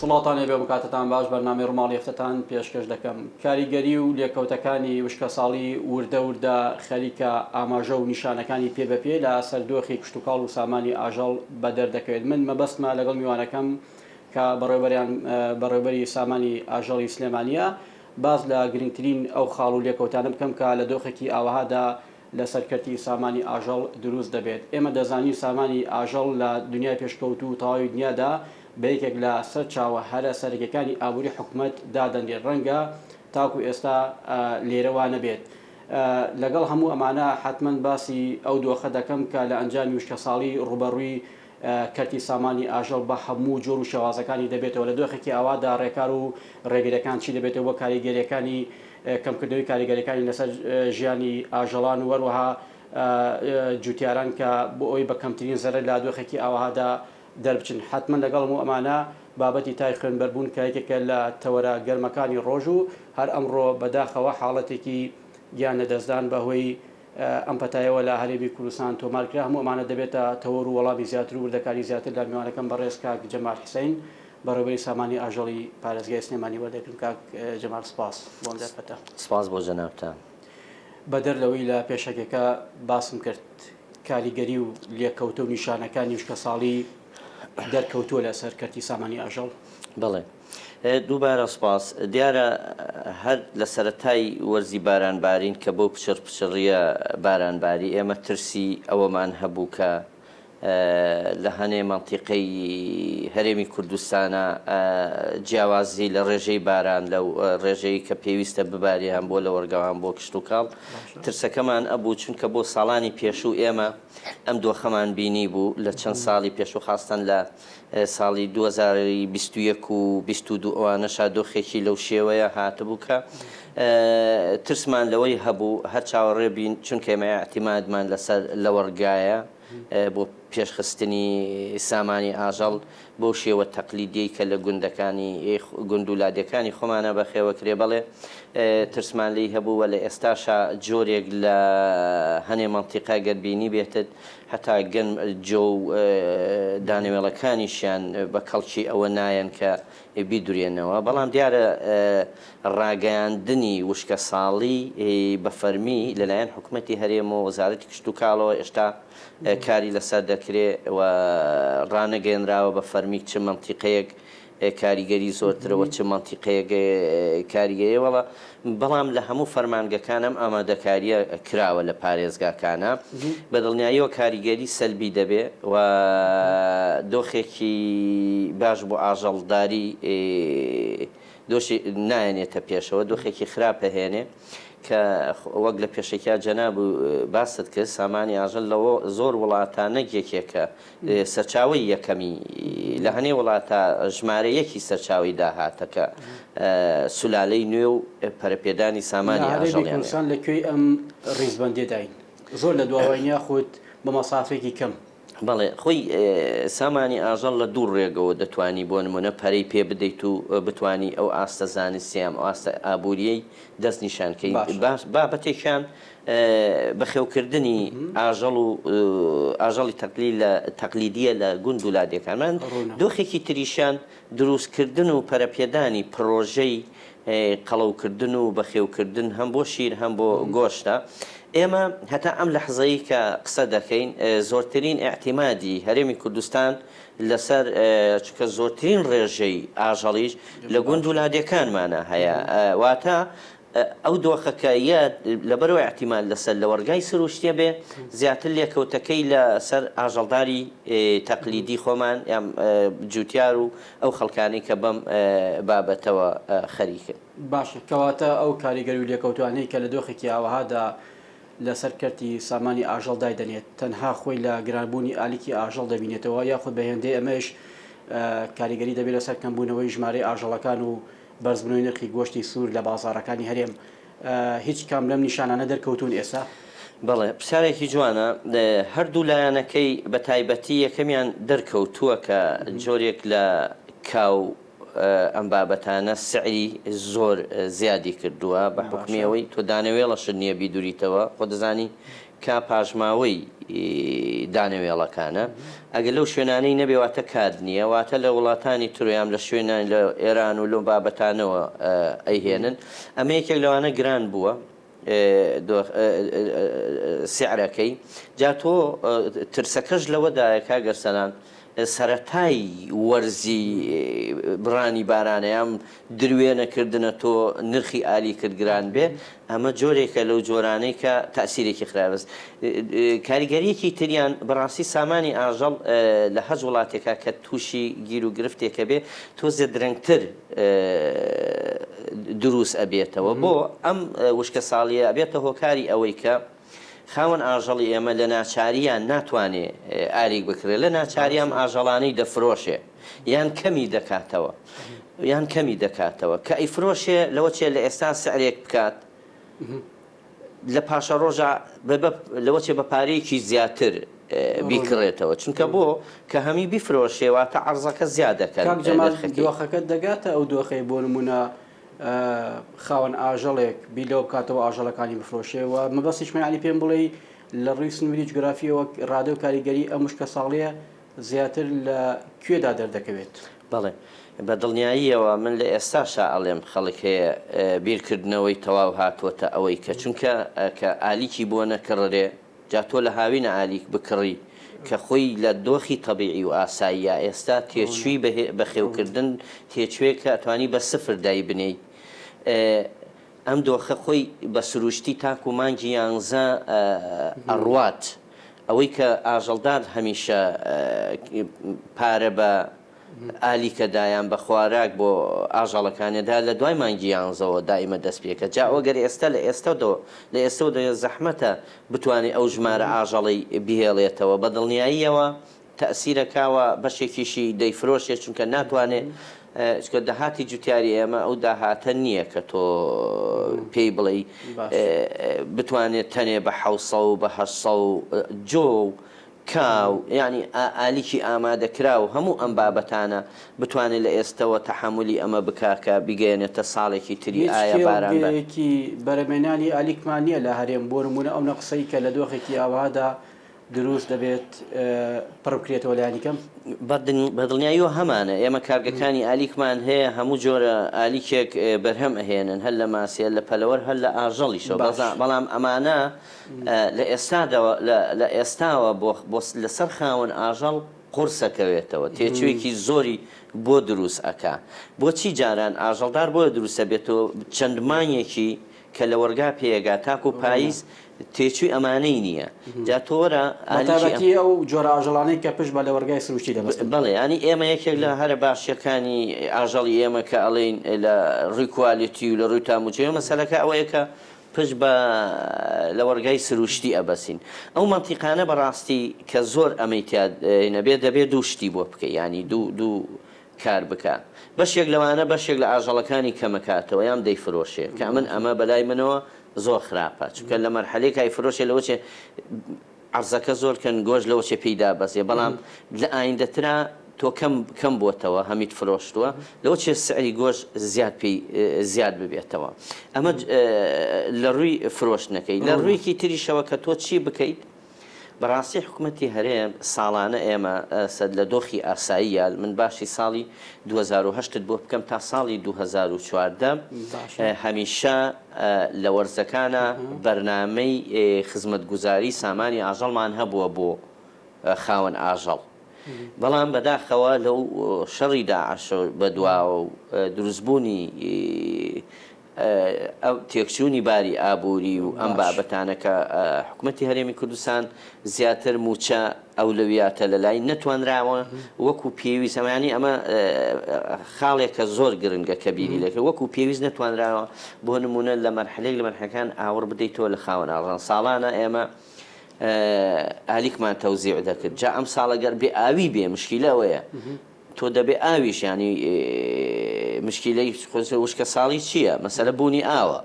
سڵاوتان لێبێ و کاتتان باش بەرنامەی ڕووماڵی هەفتەتان پێشکەش دەکەم. کاریگەری و لێکەوتەکانی وشکەساڵی وردە وردە خەریکە ئاماژە و نیشانەکانی پێ بە پێ لە سەر دۆخی کشتوکاڵ و سامانی ئاژەڵ بەدەر دەکەوێت. من مەبەستمە لەگەڵ میوانەکەم کە بەڕێوبەریان بەڕێوبەری سامانی ئاژەڵی سلێمانیە باس لە گرنگترین ئەو خاڵ و لێکەوتانە بکەم کە لە دۆخێکی ئاوەهادا لەسەر کەرتی سامانی ئاژەڵ دروست دەبێت. ئێمە دەزانین سامانی ئاژەڵ لە دنیای پێشکەوتوو و تەواوی دنیادا بە یەکێک لە سەرچاوە هەرە سەرەکیەکانی ئابووری حکومەت دادەنرێت، ڕەنگە تاکو ئێستا لێرە وا نەبێت. لەگەڵ هەموو ئەمانە حەتمەن باسی ئەو دۆخە دەکەم کە لە ئەنجامی وشکەساڵی ڕووبەڕووی کەرتی سامانی ئاژەڵ بە هەموو جۆر و شێوازەکانی دەبێتەوە، لە دۆخێکی ئاوادا ڕێکار و ڕێگریەکان چی دەبێتەوە بۆ کاریگەریەکانی کەمکردنەوەی کاریگەریەکانی لەسەر ژیانی ئاژەڵان و هەروەها جوتیاران کە بۆ ئەوەی بە کەمترین زەرەر لە دۆخێکی ئاوەهادا دەربچن. حەتمەن لەگەڵ هەموو ئەمانە بابەتی تای خوێنبەربوون کە یەکێکە لە تەوەرە گەرمەکانی ڕۆژ و هەر ئەمڕۆ بەداخەوە حاڵەتێکی گیان لەدەستدان بەهۆی ئەم پەتایەوە لە هەرێمی کوردستان تۆمار کرا، هەموو ئەمانە دەبێتە تەوەر و وەڵامی زیاتر و وردەکاری زیاتر لە میوانەکەم بەڕێز کاک جەمال حسین بەڕێوەبەری سامانی ئاژەڵی پارێزگای سلێمانی وەردەگرم. کاک جەمال سپاس بۆ ئەم دەرفەتە. سپاس بۆ جەنابتان. بەدەر لەوەی لە پێشەکیەکە باسم کرد کاریگەری و لێکەوتە و نیشانەکانی وشکەساڵی دەرکەوتووە لەسەر کەرتی سامانی ئاژەڵ؟ بەڵێ. دووبارە سوپاس. دیارە هەر لە سەرەتای وەرزی بارانبارین کە بەو پچڕ پچڕییە باران باری، ئێمە ترسی ئەوەمان هەبوو کە لە هەنێ مەنتیقەی هەرێمی کوردستانا جیاوازی لە ڕێژەی باران لەو ڕێژەی کە پێویستە ببارێ هەم بۆ لەوەڕگا و هەم بۆ کشتوکاڵ ترسەکەمان ئەبوو چونکە بۆ ساڵانی پێشوو ئێمە ئەم دۆخەمان بینیبوو لە چەند ساڵی پێشوو خاستەن لە ساڵی 2021 و 22 ئەوانەشا دۆخێکی لەو شێوەیە هاتبوو کە ترسمان لەوەی هەبوو هەر چاوەڕێ بین چونکە ئێمە ئیعتیمادمان لەسەر لەوەڕگایە بۆ پێشخستنی سامانی ئاژەڵ بەو شێوە تەقلیدیەی کە لە گوندەکانی گوند و لادێکانی خۆمانا بەخێوەکرێ بەڵێ ترسمان لێی هەبوو وە لە ئێستاشا جۆرێک لە هەنێ مەنتیقە گەر بینیبێتت هەتا گەنم جۆ و دانەوێڵەکانیشیان بە کەڵکی ئەوە نایەن کە بیدورێنەوە بەڵام دیارە ڕاگەیاندنی وشکەساڵی بە فەرمی لەلایەن حکومەتی هەرێمەوە وەزارەتی کشتوکاڵەوە ئێشتا کاری لەسەر دەکرێ و ڕانەگەیەنراوە بە فەرمی چ مەنتیقەیەک کاریگەری زۆرترە و چ مەنتیقەیەک کاریگەری وەڵا بەڵام لە هەموو فەرمانگەکان ئەم ئامادەکارییە کراوە لە پارێزگاکانە بە دڵنیاییەوە کاریگەری سەلبی دەبێ و دۆخێکی باش بۆ ئاژەڵداری دۆشی نایەنێتە پێشەوە دۆخێکی خراپ ئەهێنێ کە وەک لە پێشەکیا جەناب باست کرد سامانی ئاژەل لە زۆر وڵاتا نەک یەکێکە سەرچاوەی یەکەمی لە هەنێ وڵاتا ژمارە یەکی سەرچاوەی داهاتە کە سولالەی نوێ و پەرەپێدانی لە سامانی هەرێمی ئاژەڵیان کوردستان لە کوێی ئەم ڕیزبەندیەداین؟ زۆر لە دواوەین یاخود بە مەسافەیەکی کەم؟ بەڵێ خۆی سامانی ئاژەڵ لە دوو ڕێگەوە دەتوانی بۆ نمونە پەرەی پێ بدەیت و بتوانی ئەو ئاستە زانستیە ئەم ئاستە ئابووریەی دەست نیشان کەی باشە. باس بابەتێکیان بەخێوکردنی ئاژەڵ و ئاژەڵی تەقلی لە تەقلیدیە لە گوند و لادێکانمان ڕوونە. دۆخێکی تریشیان دروستکردن و پەرەپێدانی پڕۆژەی قەڵەوکردن و بەخێوکردن هەم بۆ شیر هەم بۆ گۆشتە. ئێمە هەتا ئەم لەحزەی کە قسە دەکەین زۆرترین ئیعتیمادی هەرێمی کوردستان لەسەر چونکە زۆرترین ڕێژەی ئاژەڵیش لە گوند و لادێکانمانا هەیە واتە ئەو دۆخە کە یە لەبەرئەوە ئیعتیماد لەسەر لەوەڕگای سروشتیە بێ زیاتر لێکەوتەکەی لەسەر ئاژەڵداری تەقلیدی خۆمان یان جوتیار و ئەو خەڵکانەی کە بەم بابەتەوە خەریکن. باشە کەواتە ئەو کاریگەری و لێکەوتانەی کە لە دۆخێکی ئاوەهادا لەسەر کەرتی سامانی ئاژەڵ دایدەنێت تەنها خۆی لە گرانبوونی ئالیکی ئاژەڵ دەبینێتەوە یاخود بە هێندەی ئەمەش کاریگەری دەبێت لەسەر کەمبوونەوەی ژمارەی ئاژەڵەکان و بەرزبوونەوەی نرخی گۆشتی سوور لە بازاڕەکانی هەرێم هیچ کام لەم نیشانانە دەرکەوتوون ئێستا؟ بەڵێ پرسیارێکی جوانە، هەردوو لایەنەکەی بە تایبەتی یەکەمیان دەرکەوتووە کە جۆرێک لە کا و ئەم بابەتانە سعری زۆر زیادی کردووە بە حوکمی ئەوەی تۆ دانەوێڵەشت نییە بیدوریتەوە خۆ دەزانی. کا پاشماوەی دانەوێڵەکانە ئەگەر لەو شوێنانەی نەبێ واتە کات نییە واتە لە وڵاتانی تر یان لە شوێنانی لە ئێران و لەو بابەتانەوە ئەیهێنن ئەمە یەکێک لەوانە گران بووە سعرەکەی جا تۆ ترسەکەش لەوەدایە کاک ئەرسەلان سەرەتای وەرزی بڕانی بارانە یان دروێنە کردنە تۆ نرخی ئالیکت گران بێ ئەمە جۆرێکە لەو جۆرانەی کە تاسیرێکی خراپس کاریگەریەکی تریان بەڕاستی سامانی ئاژەڵ لە هەج وڵاتێکا کە تووشی گیر و گرفتێکە بێ تۆزێ درەنگتر دروست ئەبێتەوە بۆ ئەم وشکە ساڵیە ئەبێتە هۆکاری ئەوەی کە خاوەن ئاژەڵی ئێمە لە ناچاریان ناتوانێ ئالیک بکڕێ لە ناچاری ئەم ئاژەڵانەی دەفرۆشێ یان کەمی دەکاتەوە یان کەمی دەکاتەوە کە ئەیفرۆشێ لەوە چێ لە ئێستا سعرێک بکات لە پاشەڕۆژا لەوە چێ بە پارەیەکی زیاتر بیکڕێتەوە چونکە بۆ کە هەمی بیفرۆشێ واتە عەرزەکە زیاد دەکەن کاک جەمال دۆخەکە دەگاتە ئەو دۆخەی بۆ نمونە خاوەن ئاژەڵێک بیر لەوە بکاتەوە ئاژەڵەکانی بفرۆشێ و مەبەستیشمە یانی پێم بڵێی لە ڕووی سنووری جوگرافیەوە ڕادە و کاریگەری ئەم وشکە ساڵیە زیاتر لە کوێدا دەردەکەوێت؟ بەڵێ بە دڵنیاییەوە من لە ئێستاشا ئەڵێم خەڵک هەیە بیرکردنەوەی تەواو هاتووەتە ئەوەی کە چونکە کە ئالیکی بۆ نەکڕرێ جا تۆ لە هاوینە ئالیک بکڕی کە خۆی لە دۆخی تەبیعی و ئاساییا ئێستا تێچووی بەخێوکردن تێچووێکە ئەتوانی بە سفر دایبنێی ئەم دۆخە خۆی بە سروشتی تاکو مانگی یانزە ئەڕوات ئەوەی کە ئاژەڵدار هەمیشە پارە بە ئالیکە دا یان بە خواراک بۆ ئاژەڵەکانێ دا لە دوای مانگی یانزەوە دایمە دەست پێکە جا ئەوە گەر ئێستا لە ئێستەدەوە لە ئێستەوە دەێ زەحمەتە بتوانێ ئەو ژمارە ئاژەڵەی بهێڵێتەوە بە دڵنیاییەوە تەئسیرەکا و بەشێکیشی دەیفرۆشێ چونکە ناتوانێ چونکە داهاتی جوتیاری ئێمە ئەو داهاتە نییە کە تۆ پێی بڵێی بتوانێت تەنێ بە حەوسە و بە هەشسە و جۆ و کا و یانی ئالیکی ئامادەکراو هەموو ئەم بابەتانە بتوانێت لە ئێستەوە تەحەمولی ئەمە بکا کە بیگەیەنێتە ساڵێکی تری هیچ ئایا باران بە. کێڵگەیەکی بەرەمێنانی ئالیکمان نییە لە هەرێم بۆ نموونە ئەو نەقسەی کە لە دۆخێکی ئاوهادا دروست دەبێت پڕ بکرێتەوە لایەنی کەم؟ بە دڵنیاییەوە هەمانە، ئێمە کارگەکانی ئالیکمان هەیە هەموو جۆرە ئالیکێک بەرهەم ئەهێنن هەر لە ماسی هەر لە پەلەوەر هەر لە ئاژەڵیشەوە بەڵام ئەمانە لە ئێستادەوە لە ئێستاوە بۆ بۆ لەسەر خاوەن ئاژەڵ قورس ئەکەوێتەوە تێچوویەکی زۆری بۆ دروست ئەکا بۆچی جاران ئاژەڵدار بۆیە دروست ئەبێتەوە چەند مانگێکی کە لەوەڕگا پێگا تاکو پاییز تێچووی ئەمانەی نییە جا تۆ وەرە ئالیکی ئەم. بەتایبەتی ئەو جۆرە ئاژەڵانەی کە پشت بە لەوەڕگای سروشتی دەبەستن. بەڵێ یانی ئێمە یەکێک لە هەرە باشیەکانی ئاژەڵی ئێمە کە ئەڵێین لە ڕووی quality و لە ڕووی تاموچەوە مەسەلەکە ئەوەیە کە پشت بە لەوەڕگای سروشتی ئەبەسین. ئەو مەنتیقانە بەڕاستی کە زۆر ئەمەی تیا نەبێ دەبێ دوو شتی بۆ بکەی یانی دوو دوو کار بکا. بەشێک لەوانە بەشێک لە ئاژەڵەکانی کەمەکاتەوە یان دەیفرۆشێ کە ئەمن ئەمە بەلای منەوە زۆر خراپە چونکە لە مەرحەلەیەکا ئەیفرۆشێ لەوە چێ عەرزەکە زۆر کەن گۆشت لەوە چێ پێی دابەزێ بەڵام لە ئایندەترا تۆ کەم کەم بۆتەوە هەمیت فرۆشتووە لەوە چێ سعری گۆشت زیاد پێی زیاد ببێتەوە ئەمە لە ڕووی فرۆشتنەکەی لە ڕوویەکی تریشەوە کە تۆ چی بکەیت بەڕاستی حکومەتی هەرێم ساڵانە ئێمە سەد لە دۆخی ئاساییە من باشی ساڵی 2008 بۆ بکەم تا ساڵی 2014 هەمیشە لە وەرزەکانا بەرنامەی خزمەتگوزاری سامانی ئاژەڵمان هەبووە بۆ خاوەن ئاژەڵ، بەڵام بەداخەوە لەو شەڕی داعش بەدواوە و دروستبوونی تێکچوونی باری ئابووری و ئەم بابەتانە کە حکومەتی هەرێمی کوردستان زیاتر مووچە ئەولەویاتە لەلای نەتوانراوە وەکو پێویست ئەمە یانی ئەمە خاڵێکە زۆر گرنگە کە بیری لێکە وەکو پێویست نەتوانراوە بۆ نمونە لە مەرحەلێک لە مەرحەکان ئاوڕ بدەیتەوە لە خاوەن ئاژەڵ ساڵانە ئێمە ئالیکمان تەوزیع دەکرد جا ئەم ساڵە گەر بێ ئاوی بێ مشکیلە ئەوەیە تۆ دەبێ ئاویش ینی مشکیلەی وشکە ساڵی چییە مەسەلە بوونی ئاوە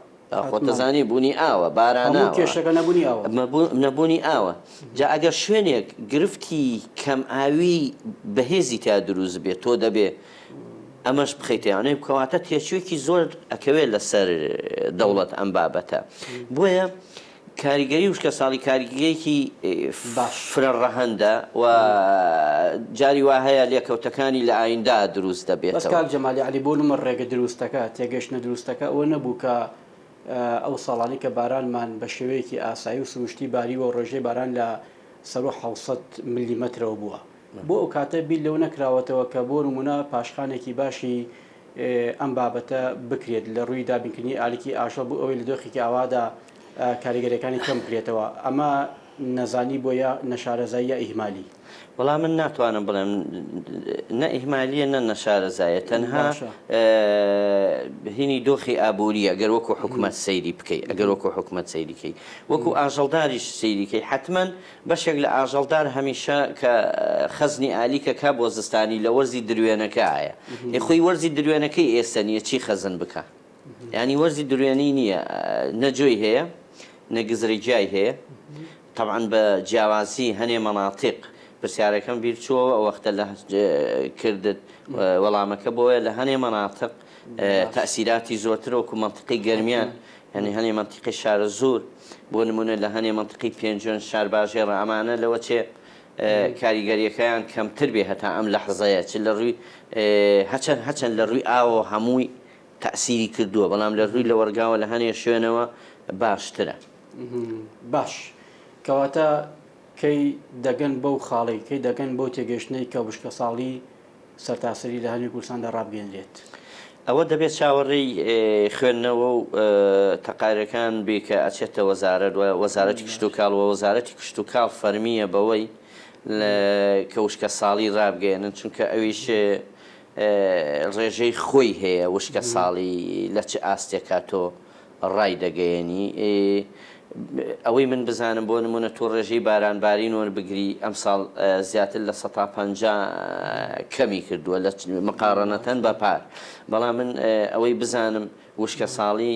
خۆت دەزانی بوونی ئاوە، باراناوە. هەموو کێشەکە نەبوونی ئاوە. نەبوونی ئاوە. جا ئەگەر شوێنێک گرفتی کەمئاوی بەهێزی تیا دروست بێ تۆ دەبێ ئەمەش بخەیتە یانێ کەواتە تێچوویەکی زۆر ئەکەوێت لەسەر دەوڵەت ئەم بابەتە. بۆیە. کاریگەری وشکەساڵی کاریگەیەکی باش. فرە ڕەهەندە و جاری وا هەیە لێکەوتەکانی لە ئایندە دروست بەس دەبێتەوە. کاک جەمال یەعنی بۆ نموونە ڕێگە دروستەکە، تێگەشتنە دروستەکە ئەوە نەبوو کە ئەو ساڵانەی کە بارانمان بە شێوەیەکی ئاسایی و سروشتی باریوە و ڕێژەی باران لە سەروو 700 ملیمەترەوە بووە بۆ ئەو کاتە بیر لەوە نەکراوەتەوە کە بۆ نموونە پاشخانێکی باشی ئەم بابەتە بکرێت لە ڕووی دابینکردنی ئالیکی ئاژەڵ بۆ ئەوەی لە دۆخێکی ئاوادا کاریگەریەکانی کەم بکرێتەوە ئەمە نەزانی بۆ یا نەشارەزایی یا ئیهمالی؟ وەڵا من ناتوانم بڵێم نە ئیهمالیە نە نەشارەزایە تەنها باشە. هینی دۆخی ئابووریە گەر وەکو حکومەت سەیری بکەی ئەگەر وەکو حکومەت سەیری کەی وەکو ئاژەڵداریش سەیری کەی حەتمەن بەشێک لە ئاژەڵدار هەمیشە کە خەزنی ئالیکە کا بۆ زستانی لە وەرزی دروێنەکەایە ئێ خۆی وەرزی دروێنەکەی ئێستە نیە چی خەزن بکا یانی وەرزی دروێنەی نیە نە جۆی هەیە نە گزرە گیای هەیە تەبعەن بە جیاوازی هەنێ مەناتیق پرسیارەکەم بیر چووەوە ئەو وەختە لە کردت وەڵامەکە بۆیە لە هەنێ مەناتق تەئسیراتی زۆرترە وەکو مەنتیقەی گەرمیان یانی هەنێ مەنتیقەی شارەزوور بۆ نموونە لە هەنێ مەنتیقەی پێنجوێن شارباژێڕ ئەمانە لەوە چێ کاریگەریەکەیان کەمتر بێ هەتا ئەم لەحزەیە چ لە ڕووی هەچەند هەچەند لە ڕووی ئاوەوە هەمووی تەئسیری کردووە بەڵام لە ڕووی لەوەڕگاوە لە هەنێ شوێنەوە باشترە. باش کەواتە کەی دەگەن بەو خاڵەی، کەی دەگەن بەو تێگەیشتنەی کە وشکەساڵی سەرتاسەری لە هەرێمی کوردستاندا ڕابگەیەنرێت؟ ئەوە دەبێت چاوەڕێی خوێندنەوە و تەقاریرەکان بی کە ئەچێتە وەزارەت و وەزارەتی کشتوکاڵ و وەزارەتی کشتوکاڵ فەرمییە بەوەی کە وشکەساڵی ڕابگەیەنن چونکە ئەویش ڕێژەی خۆی هەیە وشکەساڵی لە چ ئاستێکا تۆ ڕایدەگەیەنی ئەوەی من بزانم بۆ نمونە تۆ ڕێژەی باران بارین وەربگری ئەمساڵ زیاتر لە 50% کەمی کردووە لە مقاڕەنەتەن بە پار بەڵام من ئەوەی بزانم وشکە ساڵی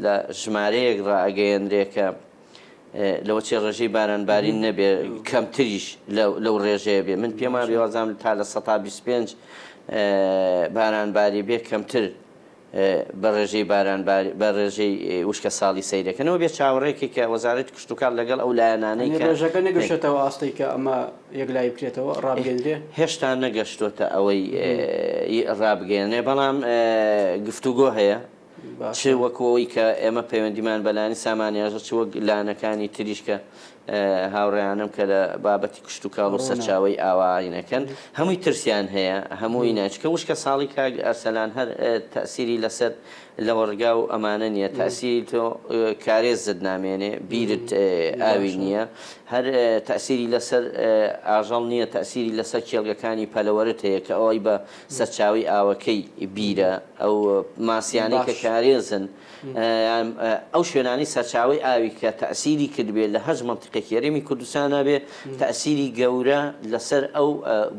لە ژمارەیەک ڕائەگەیەنرێ کە لەوە چێ ڕێژەی باران بارین نەبێ کەمتریش لەو ڕێژەیە بێ من پێم وابێ وازانم تا لە 25% باران باری بێ کەمتر بە ڕێژەی باران بە ڕێژەی وشکە ساڵی سەیرەکەنەوە بێ چاوەڕێکی کە وەزارەتی کشتوکاڵ لەگەڵ ئەو لایەنانەی یانی کە ڕێژەکە نەگەشتۆتە ئەو ئاستەی کە ئەمە یەکلایی بکرێتەوە، ڕابگەیەنرێ؟ هێشتا نەگەشتۆتە ئەوەی ڕابگەیەنرێ، بەڵام گفتوگۆ هەیە چ باشە. وەکو ئەوەی کە ئێمە پەیوەندیمان بە لایەنی سامانی ئاژەڵ چ وەک لایەنەکانی تریش کە هاوڕێیانم کە لە بابەتی کشتوکاڵ و ڕوونە. سەرچاوەی ئاوایینەکەن هەمووی ترسیان هەیە هەمووی نا چونکە وشکە ساڵی کاک ئەرسەلان هەر تەئسیری لەسەر لەوەڕگا و ئەمانە نییە تەئسیری تۆ کارێزت نامێنێ بیرت ئاوی باشە. نییە هەر تەئسیری لەسەر ئاژەڵ نییە تەئسیری لەسەر کێڵگەکانی پەلەوەرت هەیە کە ئەوەی بە سەرچاوەی ئاوەکەی بیرە ئەو ماسیانەی کە باش. کارێزن ئەو شوێنانەی سەرچاوەی ئاوی کە تەئسیری کردبێ لە هەچ مەنتیقێکی هەرێمی کوردستانا بێ تەئسیری گەورە لەسەر ئەو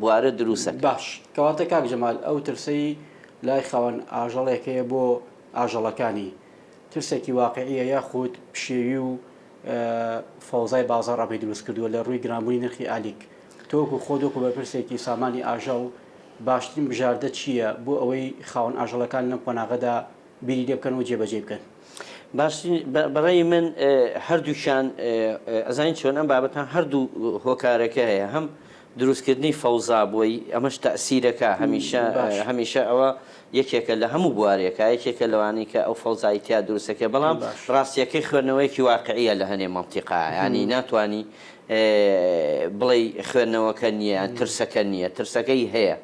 بوارە دروست ئەکا. باش کەواتە کاک جەمال ئەو ترسەی لای خاوەن ئاژەڵێک هەیە بۆ ئاژەڵەکانی ترسێکی واقیعیە یاخود پشێوی و فەوزای بازاڕ ئەمەی دروست کردووە لە ڕووی گرانبوونی نرخی ئالیک تۆ وەکو خۆت وەکو بەرپرسێکی سامانی ئاژەڵ باشترین بژاردە چییە بۆ ئەوەی خاوەن ئاژەڵەکان لەم قۆناغەدا بیری لێ بکەن و جێبەجێی بکەن. باشترین بەڕەی من هەردووکیان ئەزانین چۆن ئەم بابەتە هەردوو هۆکارەکە هەیە هەم دروستکردنی فەوزا بۆی ئەمەش تەئسیرەکە هەمیشە هەمیشە ئەوە یەکێکە لە هەموو بوارێکە یەکێکە لەوانەی کە ئەو فەوزای تیا دروستەکە بەڵام ڕاستیەکەی خوێندنەوەیەکی واقعیە لە هەنێ مەنتیقا ینی ناتوانی بڵێی خوێندنەوەکە نییە ترسەکە نییە ترسەکەی هەیە.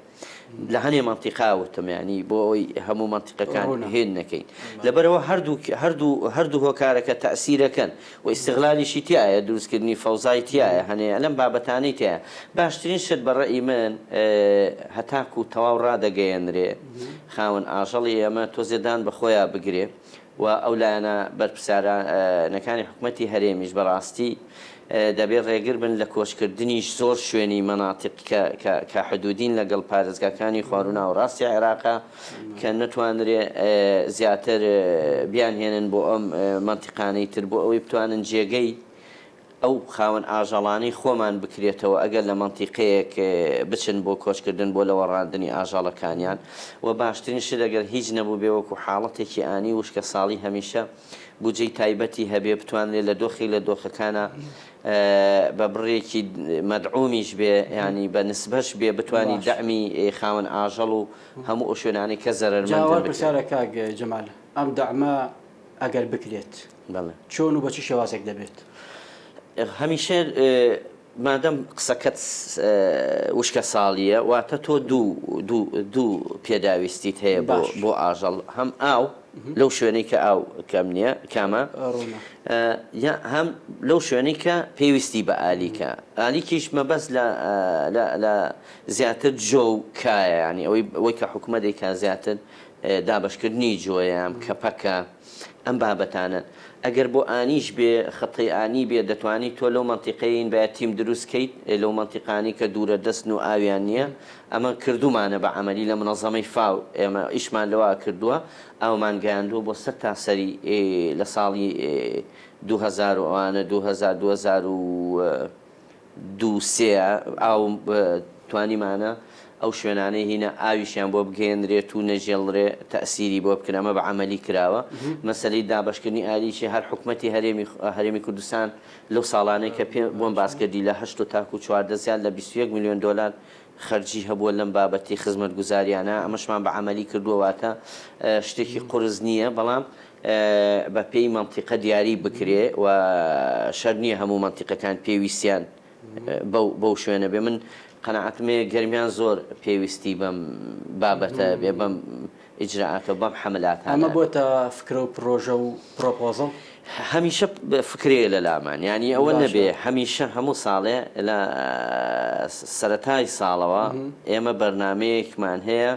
لە هەنێ مەنتیقا وتم یانی بۆ ئەوەی هەموو مەنتیقەکان ڕوونە. هێن نەکەین لەبەرئەوە هەردوو هەردوو هەردوو هۆکارەکە تەئسیرەکەن و ئیستغلالیشی تیایە دروستکردنی فەوزای تیایە هەنێ لەم بابەتانەی تیایە باشترین شت بە ڕەئی من هەتاکوو تەواو ڕادەگەیەنرێ خاوەن ئاژەڵی ئێمە تۆزێ دان بە خۆیا بگرێ و ئەو لایەنە بەرپرسیارانەکانی حکومەتی هەرێمیش بەڕاستی دەبێ ڕێگر بن لە کۆچکردنیش زۆر شوێنی مەناتیق کە کە کە حدودین لەگەڵ پارێزگاکانی خواروو ناوەڕاستی عێراقا کە نەتوانرێ زیاتر بیانهێنن بۆ ئەم مەنتیقانەی تر بۆ ئەوەی بتوانن جێگەی. ئەو خاوەن ئاژەڵانەی خۆمان بکرێتەوە ئەگەر لە مەنتیقەیەک بچن بۆ کۆچکردن بۆ لەوەڕاندنی ئاژەڵەکانیان و باشترین شت ئەگەر هیچ نەبووبێ وەکو حاڵەتێکی ئانی وشکەساڵی هەمیشە بودجەی تایبەتی هەبێ بتوانرێ لە دۆخێک لە دۆخەکانا بە بڕێکی مەدعومیش بێ یانی بە نسبەش بێ بتوانی باش. دەعمی خاوەن ئاژەڵ و هەموو ئەو شوێنانەی کە جا زەرەرمەندن وا بکرێ. پرسیارە کاک جەمال ئەم دەعمە ئەگەر بکرێت بەڵێ. چۆن و بە چ شێوازێک دەبێت؟ هەمیشە مادەم قسەکەت وشکە ساڵیە واتە تۆ دوو دوو دوو پێداویستیت هەیە بۆ باش. بۆ ئاژەڵ هەم ئاو لەو شوێنەی کە ئاو کەم نییە کامە ڕوونە. یا هەم لەو شوێنەی کە پێویستی بە ئالیکە ئالیکیش مەبەست لە لە لە زیاتر جۆ و کایە یانی ئەوەی ئەوەی کە حکومەت دەیکا زیاتر دابەشکردنی جۆیە یان کەپەکە ئەم بابەتانەن. ئەگەر بۆ ئانیش بێ، خەتەی ئانی بێ، دەتوانی تۆ لەو مەنتیقەیەین باید تیم دروست کەیت، لەو مەنتیقانەی کە دوورە دەستن و ئاویان نییە، ئەمە کردوومانە بە عەمەلی لە منەزەمەی فاو ئێمە ئیشمان لەوە کردووە، ئاومان گەیاندووە بۆ سەر تا سەری لە ساڵی 2000 و ئەوانە، 2000، 2000 و دوو سێ ئاو توانیمانە ئەو شوێنانەی هینە ئاویشیان بۆ بگەیەنرێت و نەژێڵرێ تەئسیری بۆ بکرێ ئەمە بە عەمەلی کراوە مەسەلەی دابەشکردنی ئالیکی هەر حکومەتی هەرێمی هەرێمی کوردستان لەو ساڵانەی کە پێ بۆم باس کردی لە هەشت و تاکو 14 زیاد لە 21 ملیۆن دۆلار خەرجی هەبووە لەم بابەتی خزمەتگوزاریانە ئەمەشمان بە عەمەلی کردووە واتە شتێکی قورس نییە بەڵام بە پێی مەنتیقە دیاری بکرێ و شەرت نییە هەموو مەنتیقەکان پێویستیان بەو بەو شوێنە بێ من قەناعەتم هەیە گەرمیان زۆر پێویستی بەم بابەتە بێ بەم ئیجرائاتە و بەم حەملاتانە ئەمە بۆتە فکرە و پرۆژە و پرۆپۆزڵ؟ هەمیشە فکرەیە لە لامان یانی ئەوە باشە. نەبێ هەمیشە هەموو ساڵێ لە سەرەتای ساڵەوە ئێمە بەرنامەیەکمان هەیە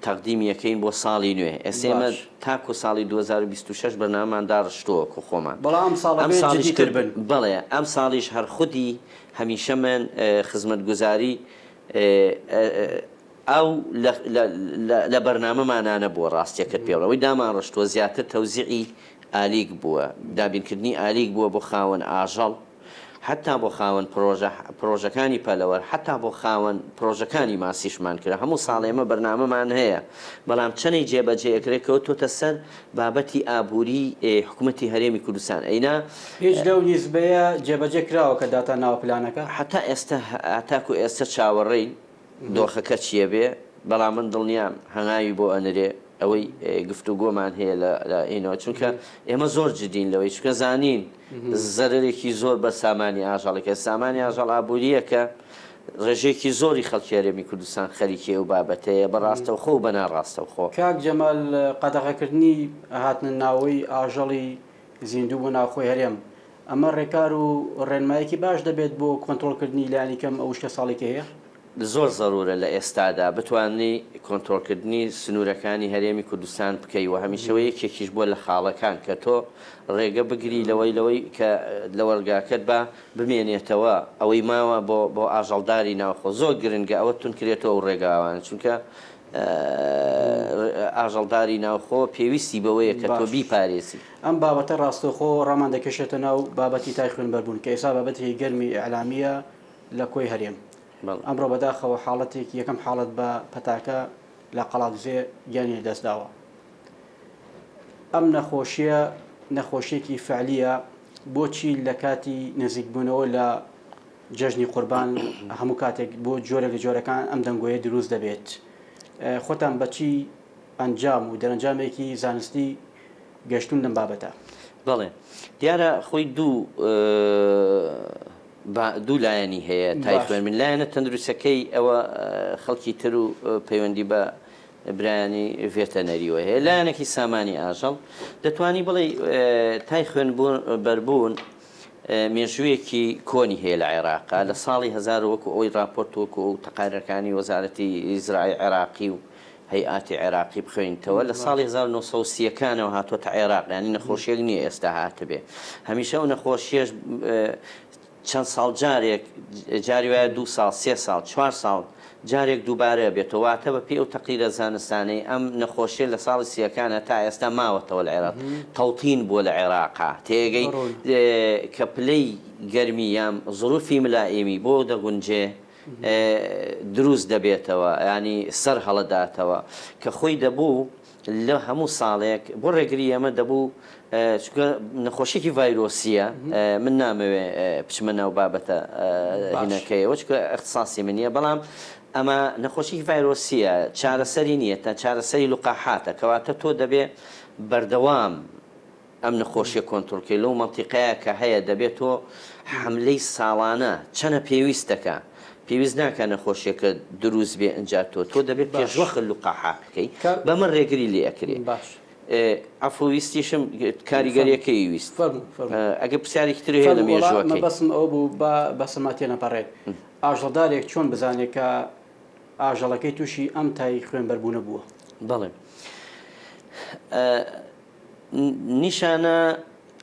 تەقدیمی ئەکەین بۆ ساڵی نوێ ئێستا ئێمە باش. تاکو ساڵی 2026 بەرنامەمان داڕشتووە وەکو خۆمان بەڵام ئەمساڵ ئەم ئەبێ ساڵیش جدیتر کرد بن. بەڵێ ئەم ساڵیش هەر خودی هەمیشە من خزمەتگوزاری ئاو لە لە لە لە بەرنامەمانا نەبووە ڕاستیەکەت پێ بڵێم ئەوەی دامانڕشتووە زیاتر تەوزیعی ئالیک بووە دابینکردنی ئالیک بووە بۆ خاوەن ئاژەڵ حەتا بۆ خاوەن پرۆژە پرۆژەکانی پەلەوەر حەتا بۆ خاوەن پرۆژەکانی ماسیشمان کرا هەموو ساڵ ئێمە بەرنامەمان هەیە بەڵام چەنەی جێبەجێ ئەکرێ کەوتۆتە سەر بابەتی ئابووری حکومەتی هەرێمی کوردستان ئەینا هیچ لەو نیسبەیە جێبەجێ کراوە کە داتان ناوە پلانەکە؟ حەتا ئێستا هەتاکو ئێستا چاوەڕێین دۆخەکە چیە بێ بەڵام من دڵنیام هەنگاوی بۆ ئەنرێ ئەوەی گفتوگۆمان هەیە لە لە ئینەوە چونکە ئێمە زۆر جدین لەوەی چونکە زانین زەرەرێکی زۆر بەر سامانی ئاژەڵەکە سامانی ئاژەڵ ئابووریەکە ڕێژەیەکی زۆری خەڵکی هەرێمی کوردستان خەریکی ئەو بابەتەیە بە ڕاستەوخۆ و بە ناڕاستەوخۆ. کاک جەمال قەدەغەکردنی هاتنە ناوەی ئاژەڵی زیندوو بۆ ناوخۆی هەرێم ئەمە ڕێکار و ڕێنمایەکی باش دەبێت بۆ کۆنترۆڵکردنی لانی کەم ئەو وشکەساڵی کە هەیە؟ زۆر زەرورە لە ئێستادا بتوانی کۆنترۆڵکردنی سنورەکانی هەرێمی کوردستان بکەی و هەمیشە وە یەکێکیش بووە لە خاڵەکان کە تۆ ڕێگە بگری لەوەی لەوەی کە لەوەڕگاکەت با بمێنێتەوە ئەوەی ماوە بۆ بۆ ئاژەڵداری ناوخۆ زۆر گرنگە ئەوە تونکرێتەوە ئەو ڕێگاوانە چونکە ئاژەڵداری ناوخۆ پێویستی بەوەیە کە تۆ باش. بیپارێزی. ئەم بابەتە ڕاستەوخۆ ڕامان دەکێشێتە ناو بابەتی تای خوێنبەربوون کە ئێستا بابەتێکی گەرمی ئیعلامییە لە کۆی هەرێم. بەڵێ. ئەمڕۆ بەداخەوە حاڵەتێکی یەکەم حاڵەت بە پەتاکە لە قەڵادزێ گیانی لەدەستداوە. ئەم نەخۆشییە نەخۆشییەکی فعلییە، بۆچی لە کاتی نزیکبوونەوە لە جەژنی قوربان هەموو کاتێک بۆ جۆرێک لە جۆرەکان ئەم دەنگۆیە دروست دەبێت؟ خۆتان بە چی ئەنجام و دەرەنجامێکی زانستی گەشتوون لەم بابەتە؟ بەڵێ دیارە خۆی دوو با دوو لایەنی هەیە تای خوێن من لایەنە تەندروستەکەی ئەوە خەڵکی تر و پەیوەندی بە برایانی ڤێتەنەریوە هەیە لایەنێکی سامانی ئاژەڵ دەتوانی بڵێ تای خوێن بەربوون مێژوویەکی کۆنی هەیە لە عێراقا لە ساڵی هەزار وەکو ئەوەی ڕاپۆرت وەکو ئەو تەقارەکانی وەزارەتی زراعی عێراقی و هەیئاتی عێراقی بخوێنیتەوە لە ساڵی 1930 ەکانەوە هاتۆتە عێراق یانی نەخۆشیەک نییە ئێستا هاتبێ هەمیشە ئەو نەخۆشیەش چەند ساڵ جارێک جاری وایە دوو ساڵ سێ ساڵ چوار ساڵ. جارێک دووبارە ئەبێتەوە واتە بە پێی ئەو تەقریرە زانستانەی ئەم نەخۆشیە لە ساڵی سیەکانە تا ئێستا ماوەتەوە لە عێراق تەوتین بووە لە عێراقا تێگەی کە پلەی گەرمی یان زروفی ملائیمی بۆ دەگونجێ دروست دەبێتەوە ینی سەر هەڵەداتەوە کە خۆی دەبوو لە هەموو ساڵێک بۆ ڕێگری ئەمە دەبوو چونکە نەخۆشیەکی ڤایرۆسیە من نامەوێ بچمە ناو بابەتە هینەکەیەوە چونکە ئیختساسی من نیە بەڵام ئەمە نەخۆشیکی ڤایرۆسیە چارەسەری نییە تا چارەسەری لقاحاتە کەواتە تۆ دەبێ بەردەوام ئەم نەخۆشیە کۆنترۆڵ کەی لەو مەنتیقەیە کە هەیە دەبێت تۆ حەملەی ساڵانە چەنە پێویستەکە پێویست ناکا نەخۆشیەکە دروست بێ ئنجا تۆ تۆ دەبێت باش پێشوەخت لوقاحات بکەی کە بەمە ڕێگری لێ ئەکرێ باش عەفو ویستیشم فەرموو کاریگەریەکەی ویست فەرموو فەرموو ئەگەر پرسیارێکی تر هەیە لە فەرموو وەڵا مێژووەکەی. مەبەستم ئەوە بوو با بەسەما تێنەپەڕێت ئاژەڵدارێک چۆن بزانێت کە ئاژەڵەکەی تووشی ئەم تای خوێنبەربوونە بووە؟ بەڵێ نیشانە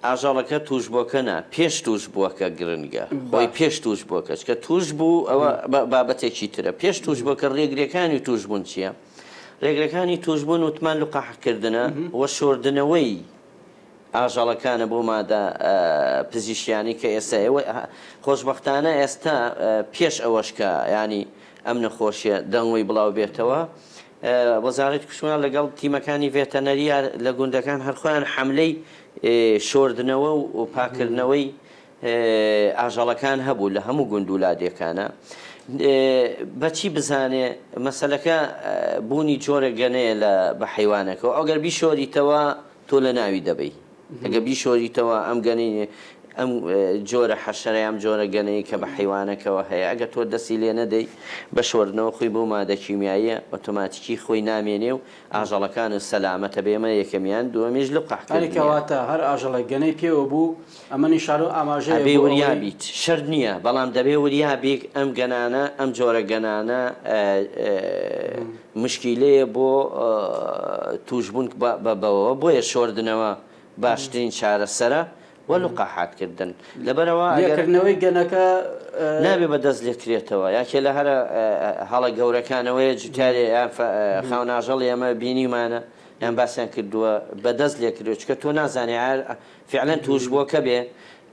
ئاژەڵەکە توشبوەکە نا پێش توشبوەکە گرنگە خۆی پێش توشبوەکە چکە توش بوو ئەوە بابەتێکی ترە پێش توشبوەکە ڕێگرەکانی توشبوون چییە؟ ڕێگرەکانی توشبوون وتمان لقاحکردنە و شۆردنەوەی ئاژەڵەکانە بۆ مادە پزیشکیانی کە ئێستا ئێوە خۆشبەختانە ئێستا پێش ئەوەش کە ینی ئەم نەخۆشیە دەنگۆی بڵاو بێتەوە وەزارەتی کشتوکاڵ لەگەڵ تیمەکانی ڤێتەنەرییا لە گوندەکان هەر خۆیان حەملەی شۆردنەوە و پاککردنەوەی ئاژەڵەکان هەبوو لە هەموو گوند و لادێکانە. بەچی بزانێ مەسەلەکە بوونی جۆرە گەنەیە لە بە حەیوانەکەوە ئەگەر بیشۆریتەوە تۆ لە ناوی دەبەی. ئەگەر بیشۆریتەوە ئەم گەنەی ئەم جۆرە حەشەرە ئەم جۆرە گەنەی کە بە حەیوانەکەوە هەیە ئەگەر تۆ دەستی لێ نەدەی بە شۆردنەوە خۆی بەو مادە کیمیاییە ئۆتۆماتیکی خۆی نامێنێ و ئاژەڵەکانت سەلامەتە بێ ئەمە یەکەمیان دووەمیش لقاح یانی کردنیان. کەواتە هەر ئاژەڵێک گەنەی پێوە بوو ئەمە نیشانە و ئاماژەیە ئەبێ بۆ وریا ئەوەی. بیت شەرت نییە بەڵام دەبێ وریا بیت ئەم گەنانە ئەم جۆرە گەنانە مشکیلەیە بۆ توشبوون بە بەوەوە بۆیە شۆردنەوە باشترین چارەسەرە و لقاحات کردن لەبەرئەوە ئەگەر. لێکردنەوەی گەنەکە. نابێ بە دەست لێکرێتەوە یاکێ لە هەرە هەڵە گەورەکانەوەیە جوتیارێ یان خاوەن ئاژەڵی ئەمە بینیومانە یان باسیان کردووە بە دەست لێکرێت چونکە تۆ نازانی ئایا فعلەن توشبووەکە بێ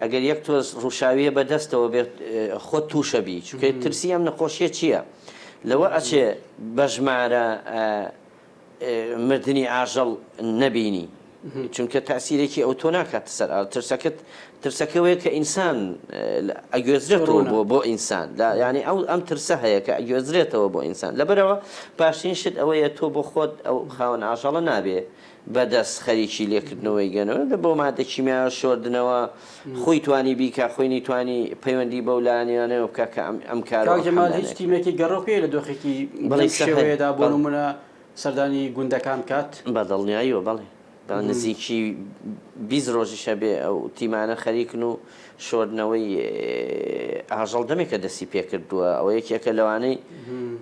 ئەگەر یەک تۆز ڕوشاویە بە دەستەوە بێت خۆت توشە بی چونکە ترسی ئەم نەخۆشیە چیە لەوە ئەچێ بە ژمارە مردنی ئاژەڵ نەبینی چونکە تاسیرێکی ئەو تۆ ناکاتە سەر ترسەکەت ترسەکەوەیە کە ئینسان ئەگوێزرێتەوە بۆ بۆ ئینسان ینی ئەو ئەم ترسە هەیە کە ئەگوێزرێتەوە بۆ ئینسان لەبەرەوە باشترین شت ئەوەیە تۆ بۆ خۆت ئەو خاوەن ئاژەڵە نابێ بەدەست خەریکی لێکردنەوەی گەنەوە دە بۆ مادە کیمیایە شۆردنەوە خۆی توانی بیکا خۆی نەیتوانی پەیوەندی بەو لایەنیانەوە بکا کە ئەم ئەم کارە کاک و جەمال هیچ حەملانەیە تیمێکی گەڕۆک هەیە لە دۆخێکی بەڵێ لەم سەهل شێوەیەدا بۆ بەڵێ نمونە سەردانی گوندەکان بکات؟ بە دڵنیاییەوە بەڵێ بە نزیکی 20 ڕۆژیشە بێ ئەو تیمانە خەریکن و شۆردنەوەی ئاژەڵ دەمێکە دەستی پێکردووە ئەوە یەکێکە لەوانەی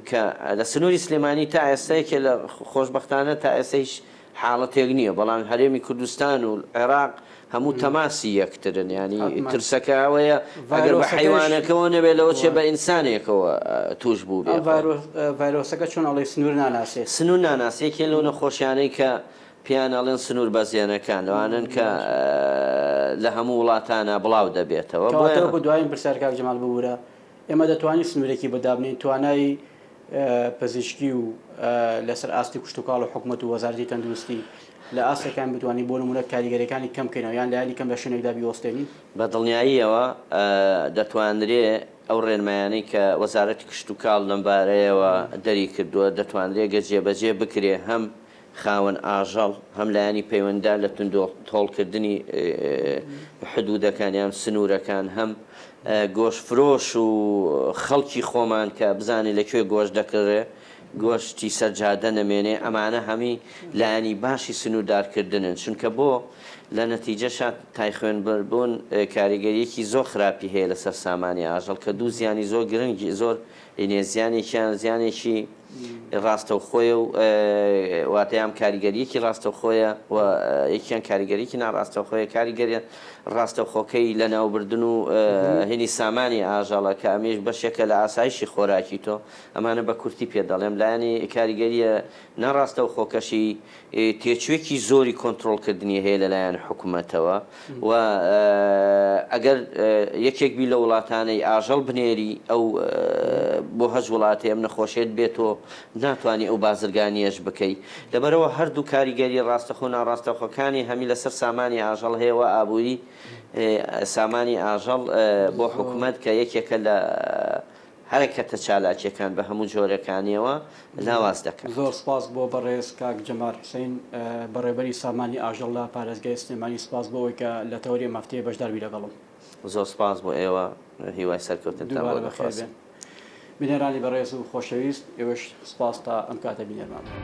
کە لە سنووری سلێمانی تا ئێستا یەکێ لە خۆشبەختانە تا ئێستا هیچ حاڵەتێک نییە بەڵام هەرێمی کوردستان و عێراق هەموو تەماسی یەکترن یانی ترسەکە ئەوەیە ئەگەر بە حەیوانەکەوە نەبێت لەوە چێ بە ئینسانێکەوە توش بوو بێ ڤایرۆسەکە چۆن ئەڵێی سنوور ناناسێت؟ سنوور ناناسێت یەکێ لەو نەخۆشیانەی کە پێیان ئەڵێن سنوور بەزێنەکان لەوانەن کە لە هەموو وڵاتانا بڵاو دەبێتەوە کەواتە وەکو دوایین پرسیار کاک جەمال ببورە ئێمە دەتوانین سنوورێکی بۆ دابنێین توانای پزیشکی و لەسەر ئاستی کشتوکاڵ و حکومەت و وەزارەتی تەندروستی لە ئاستێکان بتوانین بۆ نمونە کاریگەریەکانی کەم بکەینەوە یان لایەنی کەم لە شوێنێکدا بیوەستێنین؟ بە دڵنیاییەوە دەتوانرێ ئەو ڕێنمایانەی کە وەزارەتی کشتوکاڵ لەمبارەیەوە دەریکردووە دەتوانرێ گەر جێبەجێ بکرێ هەم خاوەن ئاژەڵ، هەم لایەنی پەیوەنددار لە توندوتۆڵکردنی حدوودەکان یان سنوورەکان، هەم گۆشتفرۆش و خەڵکی خۆمان کە بزانێ لە کوێ گۆشت دەکڕێ، گۆشتی سەر جادە نەمێنێ، ئەمانە هەمی لایەنی باشی سنووردارکردنن، چونکە بۆ لە نەتیجەشا تای خوێنبەربوون کاریگەرییەکی زۆر خراپی هەیە لەسەر سامانی ئاژەڵ کە دوو زیانی زۆر گرنگی زۆر ئینێ زیانێکیان زیانێکی. ڕاستەوخۆیە و واتە یان کاریگەریەکی ڕاستەوخۆیە و یەکیان کاریگەریەکی ناڕاستەوخۆیە. کاریگەریە ڕاستەوخۆکەی لەناوبردن و هینی سامانی ئاژەڵە کە ئەمەیش بەشێکە لە ئاسایشی خۆراکی تۆ. ئەمانە بە کورتی پێ دەڵێم. لایەنی کاریگەریە ناڕاستەوخۆکەشی تێچووێکی زۆری کۆنترۆڵکردنی هەیە لەلایەن حکومەتەوە و ئەگەر یەکێک بی لە وڵاتانەی ئاژەڵ بنێری ئەو بۆ هەچ وڵاتێ ئەم نەخۆشیەت بێت تۆ ناتوانی ئەو بازرگانیەش بکەی لەبەرئەوە هەردوو کاریگەری ڕاستەخۆ و ناڕاستەخۆکانی هەمی لەسەر سامانی ئاژەڵ هەیە و ئابووری سامانی ئاژەڵ بۆ حکومەت کە یەکێکە لە هەرەکەتە چالاکیەکان بە هەموو جۆرەکانیەوە لاواز دەکات. زۆر سپاس بۆ بەڕێز کاک جەمال حوسەین بەڕێوبەری سامانی ئاژەڵ لە پارێزگای سلێمانی سپاس بۆ ئەوەی کە لە تەوەری ئەم هەفتەیە بەشدار بووی لەگەڵم. زۆر سپاس بۆ ئێوە هیوای سەرکەوتنتان بۆ دووبارە بەخێر دەخوازم. بێن بینەرانی بەڕێز و خۆشەویست ئێوەش سپاس تا ئەم کاتە بینەرمان بن.